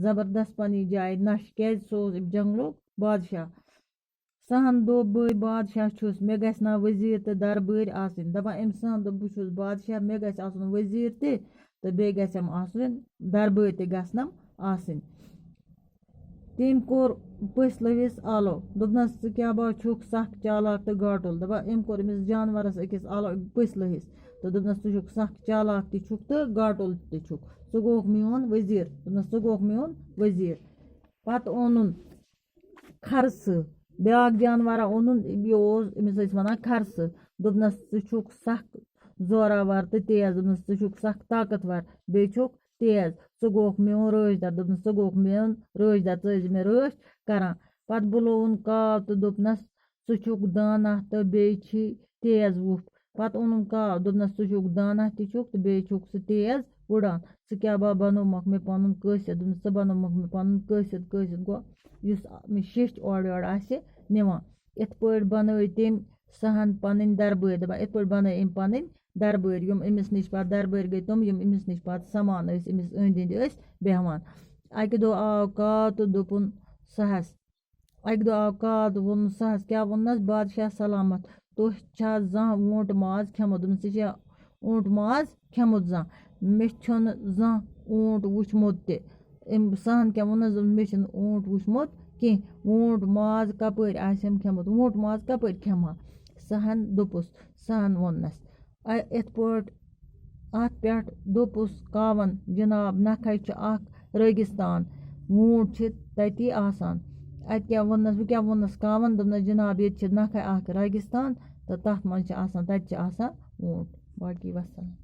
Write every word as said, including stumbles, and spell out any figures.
زبردست پننہِ جایہِ نشہِ، کیازِ سُہ اوس أمۍ جنگلُک بادشاہ۔ سہن دوٚپ، بٕے بادشاہ چھُس، مےٚ گژھِ نا وزیٖر تہٕ دربٲرۍ آسٕنۍ۔ دپان أمۍ سہن دوٚپ، بہٕ چھُس بادشاہ، مےٚ گژھِ آسُن وزیٖر تہِ تہٕ بیٚیہِ گژھٮ۪م آسٕنۍ دربٲرۍ تہِ گژھنم آسٕنۍ۔ تٔمۍ کوٚر پٔژھۍ لٔوِس آلو، دوٚپنَس، "ژٕ کیٛاہ با چھُکھ سَکھ چالاک تہٕ گاٹُل؟" دَپان، أمۍ کوٚر أمِس جانوَرَس أکِس آلو، پٔژھۍ لٔوِس، تہٕ دوٚپنَس، "ژٕ چھُکھ سَکھ چالاک تہِ چھُکھ تہٕ گاٹُل تہِ چھُکھ، ژٕ گوٚوکھ میون ؤزیٖر۔" دوٚپنَس، "ژٕ گوٚوکھ میون ؤزیٖر۔" پَتہٕ اوٚنُن کھرسہٕ، بیٛاکھ جانوَرا اوٚنُن، یہِ اوس، أمِس ٲسۍ وَنان کھرسہٕ۔ دوٚپنَس، "ژٕ چھُکھ سَکھ زورآور تہٕ تیز۔" دوٚپنَس، "ژٕ چھُکھ سَکھ طاقتور، بیٚیہِ چھُکھ تیز، ژٕ گوٚوکھ میون رٲچھ در۔" دوٚپنَس، "ژٕ گوٚوکھ میون رٲچھ در، ژٕ ٲسۍ زِ مےٚ رٲچھ کران۔" پتہٕ بُلووُن کاو تہٕ دوٚپنَس، "ژٕ چھُکھ دانا تہٕ بیٚیہِ چھی تیز وُپھ۔" پتہٕ اوٚنُن کاو، دوٚپنَس، "ژٕ چھُکھ دانا تہِ چھُکھ تہٕ بیٚیہِ چھُکھ ژٕ تیز اُڑان۔ ژٕ کیٛاہ با بنوومَکھ مےٚ پنُن قٲصد؟" دوٚپنَس، "ژٕ بنوومَکھ مےٚ پنُن قٲصد۔" قٲصد گوٚو یُس مےٚ شیٚچھ اورٕ یورٕ آسہِ نِوان۔ یِتھ پٲٹھۍ بنٲوۍ تٔمۍ سہن پنٕنۍ دربٲرۍ، دَپان، یِتھ پٲٹھۍ بنٲے أمۍ پنٕنۍ دربٲرۍ۔ یِم أمِس نِش پتہٕ دربٲرۍ گٔے تِم، یِم أمِس نِش پتہٕ سمان ٲسۍ، أمِس أنٛدۍ أنٛدۍ ٲسۍ بیٚہوان۔ اَکہِ دۄہ آو کاو تہٕ دوٚپُن سہس، اَکہِ دۄہ آو کاو تہٕ ووٚنُن سہس، کیٛاہ ووٚننَس؟ "بادشاہ سلامت، تُہۍ چھا زانٛہہ ووٗنٛٹہٕ ماز کھٮ۪مُت؟" دوٚپمَس، "ژےٚ چھےٚ اوٗنٛٹ ماز کھٮ۪مُت زانٛہہ؟" "مےٚ چھُنہٕ زانٛہہ اوٗنٛٹ وُچھمُت تہِ۔" أمۍ سہن کیٛاہ ووٚننَس؟ دوٚپُن، "مےٚ چھُنہٕ اوٗنٛٹ وُچھمُت کینٛہہ، ووٗنٛٹ ماز کَپٲرۍ آسٮ۪م کھٮ۪مُت، ووٗنٛٹ ماز کَپٲرۍ کھٮ۪مہٕ ہا؟" سہن دوٚپُس، سہن ووٚننَس، اَ-، یِتھ پٲٹھۍ اَتھ پٮ۪ٹھ دوٚپُس کاوَن، "جِناب، نَکھَے چھُ اَکھ رٲگِستان، ووٗنٛٹ چھِ تَتی آسان۔" اَتہِ کیٛاہ ووٚننَس، بہٕ کیٛاہ ووٚننَس کاوَن؟ دوٚپنَس، "جِناب، ییٚتہِ چھِ نَکھَے اَکھ رٲگِستان تہٕ تَتھ منٛز چھِ آسان، تَتہِ چھِ آسان ووٗنٛٹ۔" باقٕے وَسَلام۔